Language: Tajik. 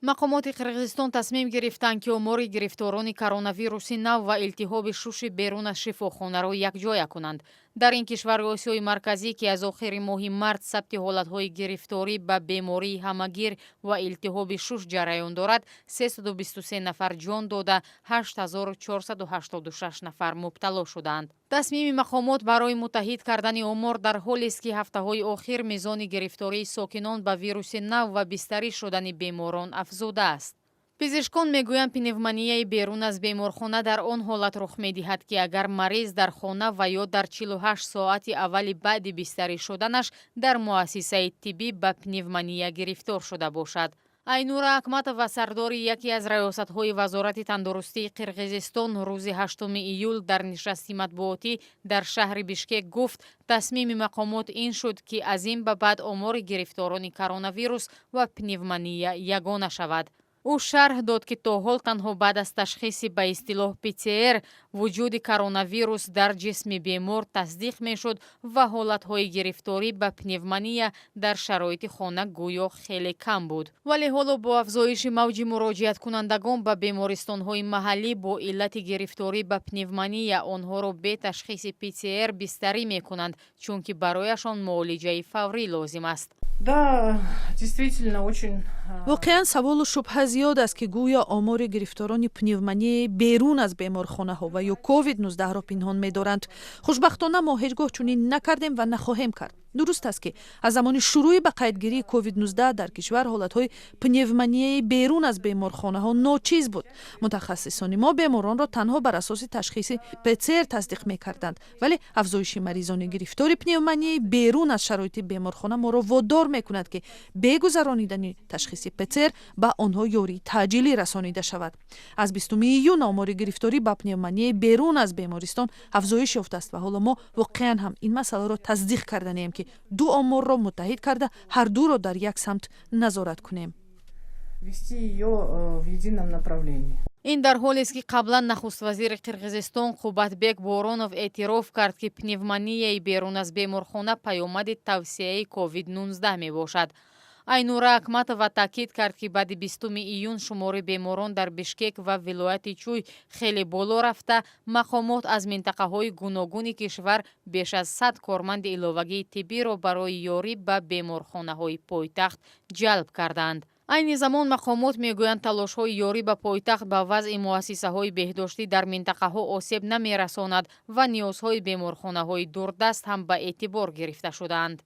Мақомоти Қирғизистон тасмим гирифтанд, ки омори гирифторони коронавируси нав ва илтиҳоби шуши берун аз шифохонаро якҷоя кунанд. Дар ин кишвари Осиёи Марказӣ, ки аз охири моҳи март сабти ҳолатҳои гирифторӣ ба бемории ҳамагир ва илтиҳоби шуш ҷараён дорад, 323 нафар ҷон дода, 8486 нафар мубтало шуданд. Тасмими мақомот барои муттаҳид кардани омор дар ҳолест, ки ҳафтаҳои охир мизони гирифтории сокинон ба вируси нав ва бистарӣ шудани беморон афзудааст. Пизишкон мегӯянд, пневмонияи берун аз беморхона дар он ҳолат рух медиҳад, ки агар мариз дар хона ва ё дар 48 соати аввали баъди бистарӣ шуданаш дар муассисаи тиббӣ ба пневмония гирифтор шуда бошад. Айнура Акматова, сардори яке аз раёсатҳои Вазорати тандурустии Қирғизистон, рӯзи 8 июл дар нишасти матбуотӣ дар шаҳри Бишкек гуфт, тасмими мақомот ин шуд, ки аз ин ба баъд омори гирифторони коронавирус ва пневмония ягона шавад. Ӯ шарҳ дод, ки то ҳол танҳо баъд аз ташхиси ба истилоҳ ПЦР вуҷуди коронавирус дар ҷисми бемор тасдиқ мешуд ва ҳолатҳои гирифторӣ ба пневмония дар шароити хона гӯё хеле кам буд. Вале ҳоло бо афзоиши мавҷи муроҷиаткунандагон ба бемористонҳои маҳаллӣ бо иллати гирифторӣ ба пневмония, онҳоро бе ташхиси ПЦР бистарӣ мекунанд, чунки барояшон муолиҷаи фаврӣ лозим аст. Да, действительно, очень. Воқеан, саволу шубҳа зиёд аст, ки гӯё омори гирифторони пневмонияи берун аз беморхонаҳо ва ё COVID-19-ро пинҳон медоранд. Хушбахтона, мо ҳеҷ гоҳ чунин накардем ва нахоҳем кард. Дуруст аст, ки аз замони шурӯи ба қайдгирии COVID-19 дар кишвар ҳолатҳои пневмонияи берун аз беморхонаҳо ночиз буд. Мутахассисони мо беморонро танҳо бар асоси ташхиси ПЦР тасдиқ мекарданд, вале афзоиши маризони гирифтори пневмонияи берун аз шароити беморхона моро водор мекунад, ки бе гузаронидани ташхиси ПЦР ба онҳо ёрии таъҷилӣ расонида шавад. Аз 20 июн омори гирифторӣ ба пневмонияи берун аз бемористон афзоиш ёфтааст ва ҳоло мо воқеан ҳам ин масъаларо тасдиқ карданием, ки ду оморро муттаҳид карда, ҳар дуро дар як самт назорат кунем. Вести ее в едином направлении. Ин дар ҳолест, ки қаблан нахуствазири Қирғизистон Қубатбек Боронов эътироф кард, ки пневмонияи берун аз беморхона паёмади тавсияи COVID-19 мебошад. Айнура Акматова таъкид кард, ки баъди 20 июн шумори беморон дар Бишкек ва вилояти Чӯй хеле боло рафта, мақомот аз минтақаҳои гуногуни кишвар беш аз 100 корманди иловагии тиббиро барои ёрӣ ба беморхонаҳои пойтахт ҷалб карданд. Айни замон мақомот мегӯянд, талошҳои ёрӣ ба пойтахт ба вазъи муассисаҳои беҳдоштӣ дар минтақаҳо осеб намерасонад ва ниёзҳои беморхонаҳои дурдаст ҳам ба эътибор гирифта шудаанд.